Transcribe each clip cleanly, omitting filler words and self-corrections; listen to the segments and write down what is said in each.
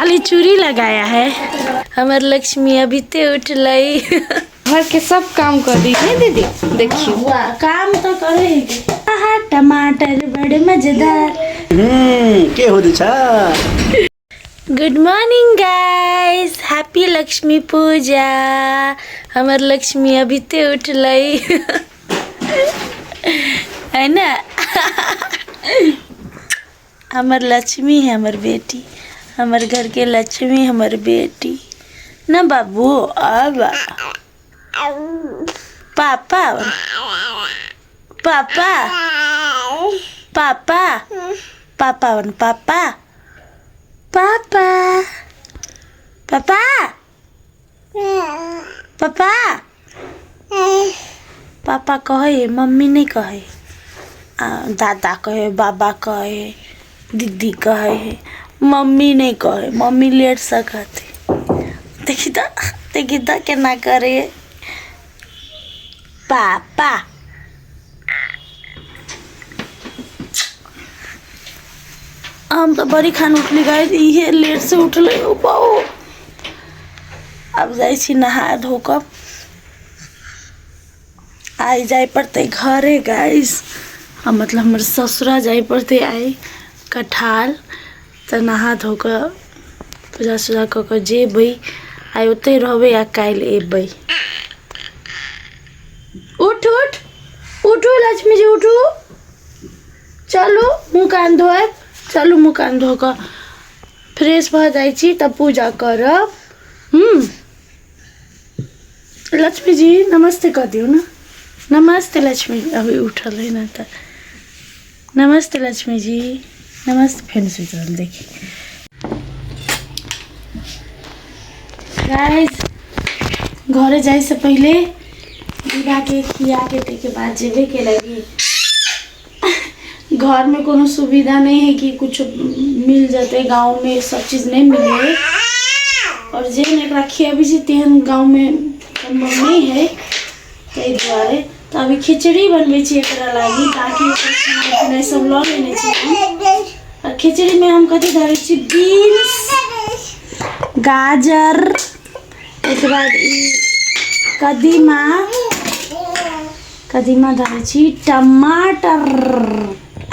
काली चूड़ी लगाया है। हमर लक्ष्मी अभी ते उठलै। घर के सब काम कर दी है दीदी, देखियो। वाह, काम तो करे है। आहा, टमाटर बड़े मजेदार। के हुँदैछ? Good morning guys, happy Lakshmi Puja. हमर लक्ष्मी अभी ते उठलै है ना। हमर लक्ष्मी है हमर बेटी, हमर घर के लक्ष्मी हमर बेटी ना बाबू। अब पापा पापा पापा पापा बन, पापा पापा पापा पापा पापा कहे, मम्मी नहीं कहे, दादा कहे, बाबा कहे, दीदी कहे, मम्मी नहीं कहे। मम्मी लेट से कहते। देखी तो, देखी तो केना करे पापा। हम तो बड़ी खान उठली गाइस, इहे लेट से उठले बाबू। अब जाइ छी नहा धो कऽ, आइ जाय पड़तै घरे गाइस। आ मतलब हमर ससुरा जाय पड़तै आइ कठाल। तऽ नहा धो कऽ पूजा सूजा कऽ कऽ जेबै, आइ ओतहि रहबै आ काल्हि एबै। उठ उठ उठू लक्ष्मी जी, उठू, चलू मुँह कान धोएब, चलू मुँह कान धो कऽ फ्रेश भऽ जाइ छी तब पूजा करब। लक्ष्मी जी नमस्ते कऽ दियौ ने। नमस्ते लक्ष्मी जी, अभी उठल है ने तऽ नमस्ते लक्ष्मी जी, नमस्ते। फेर सुति रहल देखी गाइस। घरे जाए से पहले दीदा के खिया के ताहिके बाद जेबे के लगी। घर में कोनो सुविधा नहीं है कि कुछ मिल जते, गांव में सब चीज नहीं मिले। और जेहन एकरा खियाबै छी तेहन गांव में सम्भव नहीं है, ताहि दुआरे तऽ अभी खिचड़ी बनबै छी एकरा लागी, ताकि ओकर खेनाइ पिनाइ सब लऽ लेने छी हम। आओर खिचड़ीमे हम कथी धरै छी? बीन्स, गाजर, ताहिके बाद ई कदीमा, कदीमा धरै छी, टमाटर।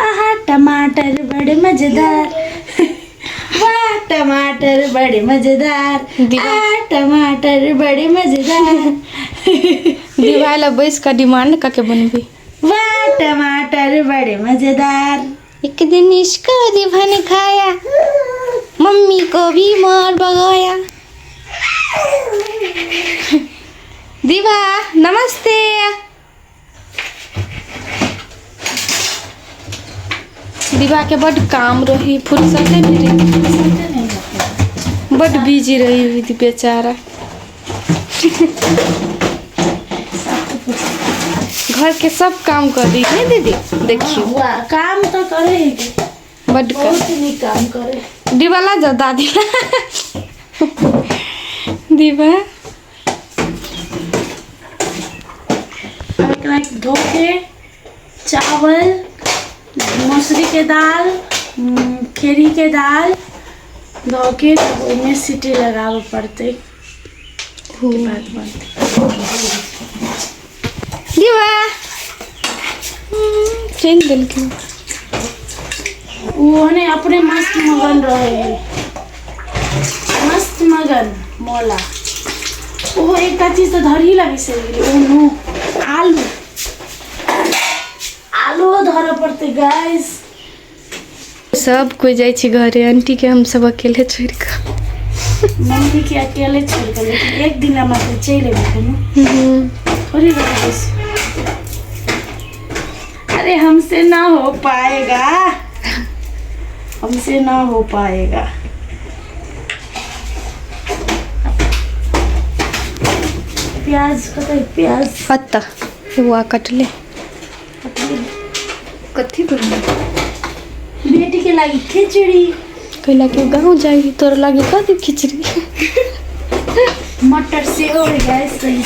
आहा, टमाटर बड़े मजेदार, वाह टमाटर बड़े मजेदार, आ टमाटर बड़े मजेदार। दिवाली ला बैस कऽ डिमांड कऽ के बनबी। वाह टमाटर बड़े मजेदार। एक दिन इसको रिबन खाया, मम्मी को भी मार भगाया। दिवा नमस्ते। दिवा के बड काम रही, फुर्सत नहीं रही, बड बिजी रही बेचारा। घर के सब काम कर दी है दीदी, देखियो। वाह, काम तो करे है, बड बहुत नीक काम करे। दिवा ला जाओ दादी ला। दिवा एकरा धो के चावल, मसूरी के दाल, खेरी के दाल धो के तब ओहिमे सीटी लगाबऽ पड़तै, के बाद बनतै। दिवा चलि देलखिन। ओ ओहने अपने मस्त मगन रहे है, मस्त मगन मौला। ओहो एकटा चीज तऽ धरही ला बिसरि गेली। ओ नो, आलू, आलूओ धरऽ पड़तै गाइस। सब कोइ जाइ छै घरे, आंटी के हम सब अकेले छोड़ि कऽ, मम्मी के अकेले छोड़ि कऽ। लेकिन एक दिन मात्र चलि एबै, कोनो थोड़ी रहबै। अरे हमसे ना हो पाएगा, हमसे ना हो पाएगा। प्याज कतऽ? प्याज कतऽ? हुआ कटले कथी बनबै? बेटी के लागी खिचड़ी। कैला के गाँव जाइ तोरा लागी कथी खिचड़ी? मटर सेहो है गाइस, सही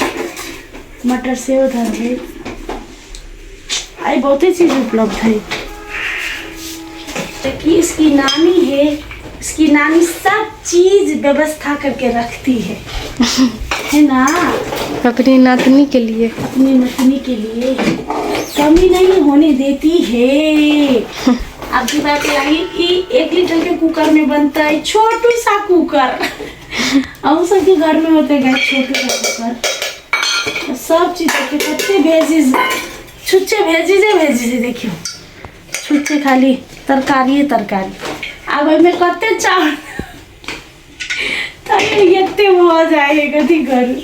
मटर सेहो धरबै। आई बहुते चीज उपलब्ध है। देखिए इसकी नानी है। इसकी नानी सब चीज व्यवस्था करके रखती है है ना? अपनी नातनी के लिए। अपनी नतनी के लिए कमी नहीं होने देती है। अब की बात लगी कि 1 लीटर के कुकर में बनता है छोटू सा कुकर। हम सबके घर में होते गए छोटू सा कुकर। सब चीज देखियो कते भेजीज, छुच्छे भेजीजे भेजीजे देखियो, छुच्छे खाली तरकारी तरकारी। आब एहिमे कते चाउर तैयो एते भऽ जाइ है, कथी करू।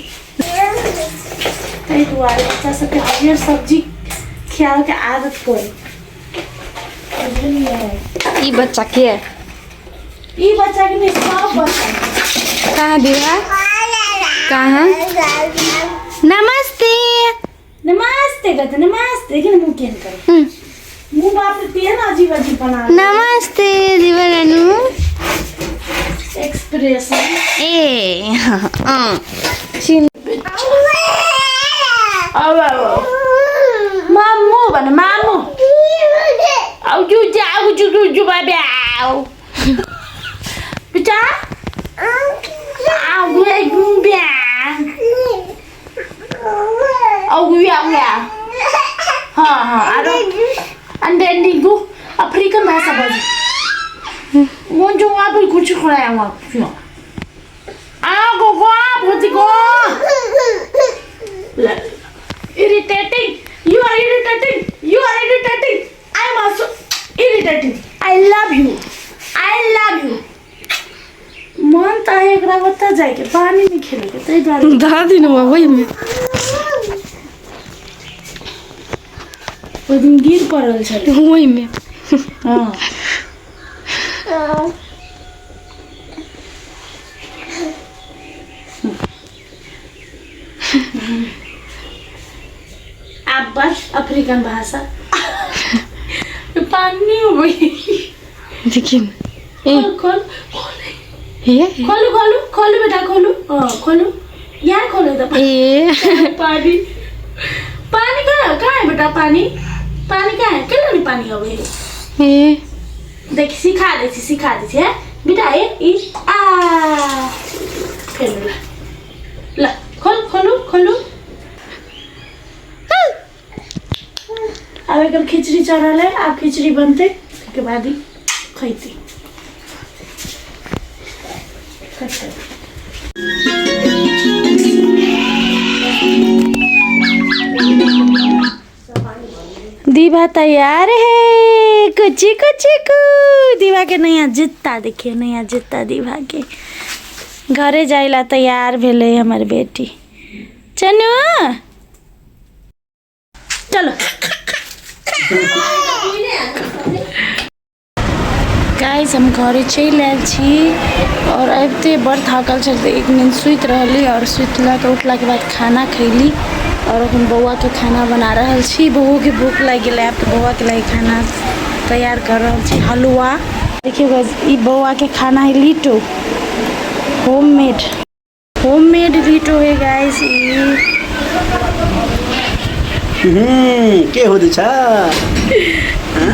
ताहि दुआरे बच्चा सबके हरियर सब्जी खियाबैके आदत करू, बुझलियै? ई बच्चा के? ई बच्चा के नहीं, सब बच्चा। कहाँ दीवा, कहाँ? नमस्ते। नमस्ते कहते, नमस्ते। देखिए ना मुँह केहन करे, मुँह बाप रे तेहन अजीब अजीब बना। नमस्ते दीवा नानू। एक्सप्रेशन। ए हाँ। अब मामू बन, मामू आउ जु जाउ जु जु जु बाबे आउ बेटा आउ गे गुंबे आउ गुया गुया। हाँ हाँ आरो अंडेंडिंगु अफ्रीकन भाषा बाजू मुझे वहाँ पर कुछ खुलाया वहाँ क्यों आ गो गो भूति गो। Irritating, you are irritating, you are irritating, I am also irritating. I love you, I love you. मन तऽ है एकरा ओतऽ जाइके पानी में खेलके, ताहि दुआरे दादी ने वही में ओहि दिन गिर पड़ल छलै वही में। हाँ। आप बस अफ्रीकन भाषा पानी हो गई। देखिए ए खोल खोल। हे खोलू खोलू खोलू बेटा खोलू। हाँ खोलू यार, खोलू तो ए पानी पानी कहाँ कहाँ है बेटा? पानी पानी कहाँ है? केना नहीं पानी अबै है? ए देख सिखा दै छी, सिखा दै छी। है बेटा ए ई आ फेर ल ल खोल खोलू खोलू। आब एकर खिचड़ी चढ़ल है, आब खिचड़ी बनतै ताहिके बाद ही खैतै। दीवा तैयार है, कुची कुची कु। दीवा के नया जूता देखिए, नया जूता दीवा के। घरे जाइला तैयार भेलै हमर बेटी। चनू चलो गाइस, हम घरे चलि आयल छी और अबिते बड़ थाकल छल तऽ एक नींद सुति रहली और सुतलाके उठलाके बाद खाना खैली और अखन बौआके खाना बना रहल छी। बौओके भूख लागि गेलै, आब तऽ बौआके लागि खाना तैयार कर रहल छी, हलुआ। देखियौ गाइस, ई बौआके खाना है लिट्टो, होममेड होममेड लिट्टो है गाइस ई। के हुँदैछ?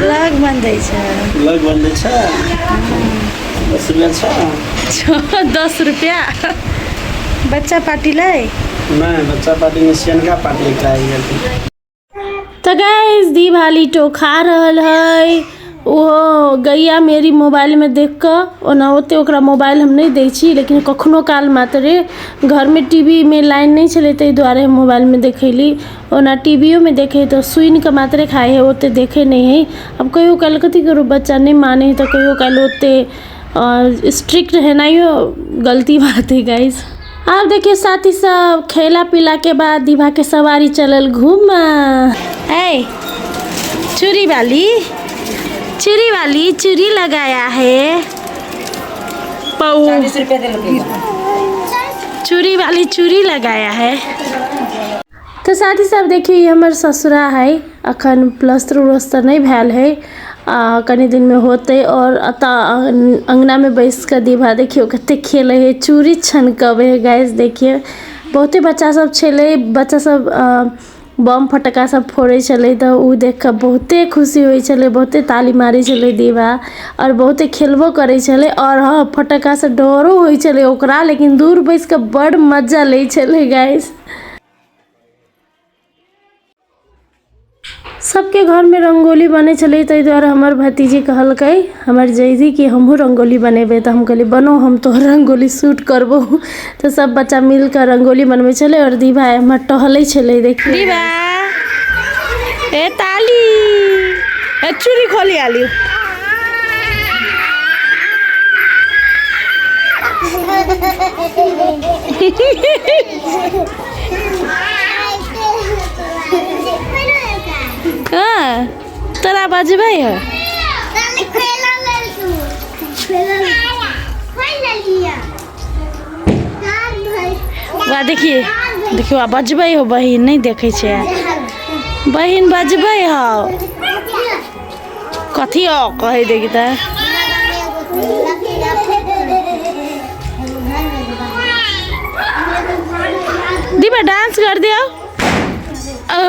ब्लॉग बन्दैछ। ब्लग बन्दैछ। 10 रुपियाँ छ। 10 रुपियाँ बच्चा पार्टीलाई? नहि, बच्चा पार्टी में सियनका पार्टी एकटा आबि गेल। तऽ गाइस दीभा लिट्टो खा रहल है। ओहो गैया मेरी मोबाइलमे देख कऽ। ओना ओते ओकरा मोबाइल हम नहि दै छी, लेकिन कखनो काल मात्रे। घरमे टीवीमे लाइन नहि छलै, ताहि दुआरे हम मोबाइलमे देखैली। ओना टीवीओमे देखै तऽ सुनि कऽ मात्रे खाइ है, ओते देखै नहि है। आब कहियो काल कथी करू, बच्चा नहि मानै है तऽ कहियो काल ओते स्ट्रिक्ट हेनाइयो गलती बात है गाइस। आब देखियौ साथी सब, खैला पीला के बाद दीभा के सवारी चलल घूमऽ। ऐ चूड़ी वाली, चूड़ी वाली चूड़ी लगाया है पऊ। चूड़ी वाली चूड़ी लगाया है। तो साथी सब देखिए, ई हमर ससुरा है। अखन प्लस्तर उलस्तर नहि भेल है, कनी दिनमे होतै। और एतऽ अङ्गनामे बैस कऽ दीभा देखियौ कते खेलै है, चूड़ी छनकबै है गाइस। देखिए बहुते बच्चा सब छलै, बच्चा सब बम फटक्का सब फोड़ै छलै तऽ ओ देख कऽ बहुते खुशी होइ छलै, बहुते ताली मारै छलै दीवा आओर बहुते खेलबो करै छलै। आओर हँ, फटक्कासँ डरो होइ छलै ओकरा, लेकिन दूर बैस कऽ बड़ मजा लै छलै गाइस। सबके घरमे रङ्गोली बनै छलै, ताहि दुआरे हमर भतीजी कहलकै हमर जैधी कि हमहूँ रङ्गोली बनेबै। तऽ हम कहलियै बनो, हम तोहर रङ्गोली शूट करबौ। तऽ सब बच्चा मिलकऽ रङ्गोली बनबै छलै आओर दीवा एम्हर टहलै छलै। देखियौ दीवा, ए ताली, ए चूड़ी खोली आली। हाँ, तोरा बजबै है। वाह, देखिए देखियो, आ बजबै हो बहिन, नहीं देखै छै बहिन, बजबै हो कथी हो कहै देखी तऽ। दीपा डांस कर दियो। ओ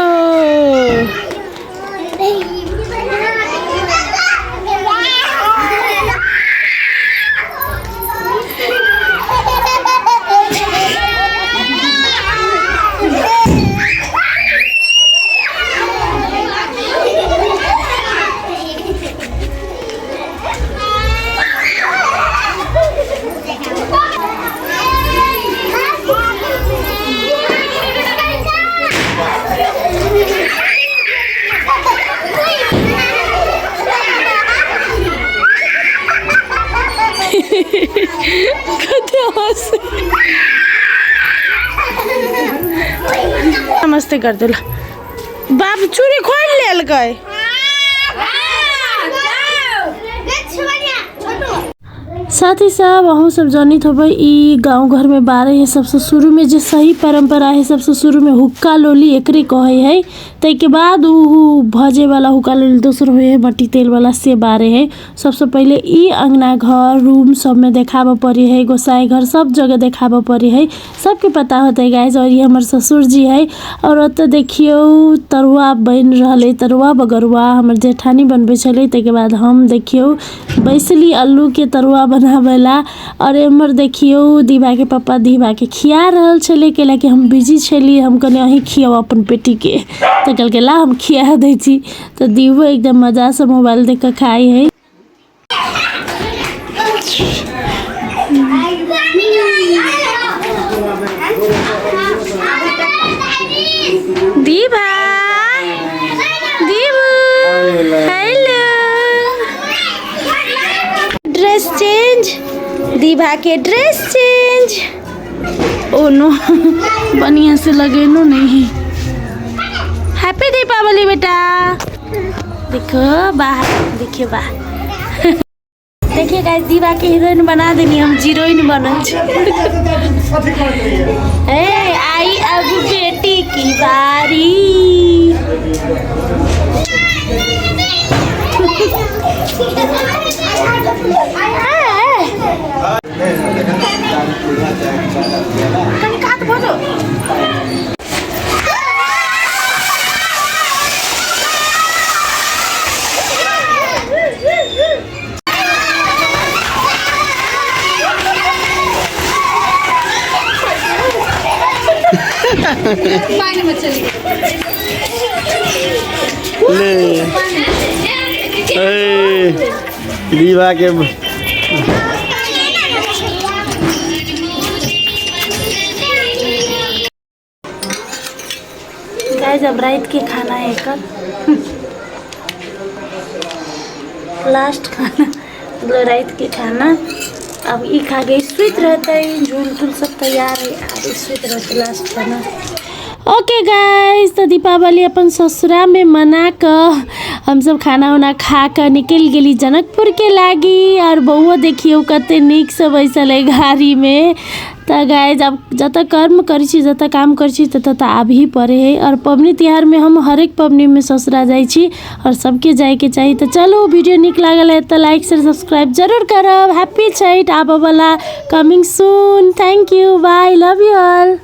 कते हँसी। नमस्ते कर देला बाप, चूड़ी खोल लेलकै। साथ ही साथ अहूँ सब जनैत होबै, ई गाँव घरमे बारै है सबसँ शुरूमे, जे सही परम्परा है, सबसँ शुरूमे हुक्का लोली एकरे कहै है। ताहिके बाद उ भजे वाला हुक्का लोली दोसर होइ है, मट्टी तेल वाला से बारै है। सबसँ पहिले ई अंगना घर रूम सबमे देखाबऽ पड़ै है, गोसाई घर सब जगह देखाबऽ पड़ै है, सबके पता होतै गाइस। और ई हमर ससुर जी है। और ओतऽ देखियौ तरुआ बनि रहल है, तरुआ बगरुआ हमर जेठानी बनबै छलै। ताहिके बाद हम देखियौ बैसली आलूके तरुआ बनाबै ला। और एम्हर देखियौ दीवाके पप्पा दीवाके खिया रहल छलै, कैलाकि हम बिजी छली। हम कहलियै अहीं खियाउ अपन बेटीके, तऽ कहलकै ला हम खिया दै छी। तऽ दीवो एकदम मजासँ मोबाइल देख कऽ खाइ है। दीवा, दीवू, हेलो, ड्रेस चेंज, दीवा के ड्रेस चेंज। ओ नो, बढ़िया से लगेनो नहीं है। हैप्पी दीपावली बेटा। देखो बाहर, देखियो बाहर, देखिए गाइस, दीवा के हीरोइन बना देनी, हम जीरोइन बनल छी। ए आई अब बेटी की बारी। कनी कात भऽ जाउ। ले ए दीवा के। गाइस अब रात के खाना है, एकर लास्ट खाना, मतलब रात के खाना। अब ई खा के सुति रहते, झूल तूल सब तैयार है, आब ई सुति रहते, लास्ट खाना। ओके गाइस, तऽ दीपावली अपन ससुरामे मना कऽ हमसब खाना उना खा कऽ निकलि गेली जनकपुरके लागी। आओर बौओ देखियौ कते नीकसँ बैसल है गाड़ीमे। तऽ गाइस, आब जतऽ कर्म करै छी, जतऽ काम करै छी, ततऽ तऽ आबही पड़ै है। आओर पबनी तिहारमे हम हरेक पबनीमे ससुरा जाइ छी आओर सबके जाइके चाही। तऽ चलू, वीडियो नीक लागल है तऽ लाइक शेयर सब्सक्राइब जरूर करब। हैप्पी छठि आबऽवला, coming soon. Thank you, bye, love you all.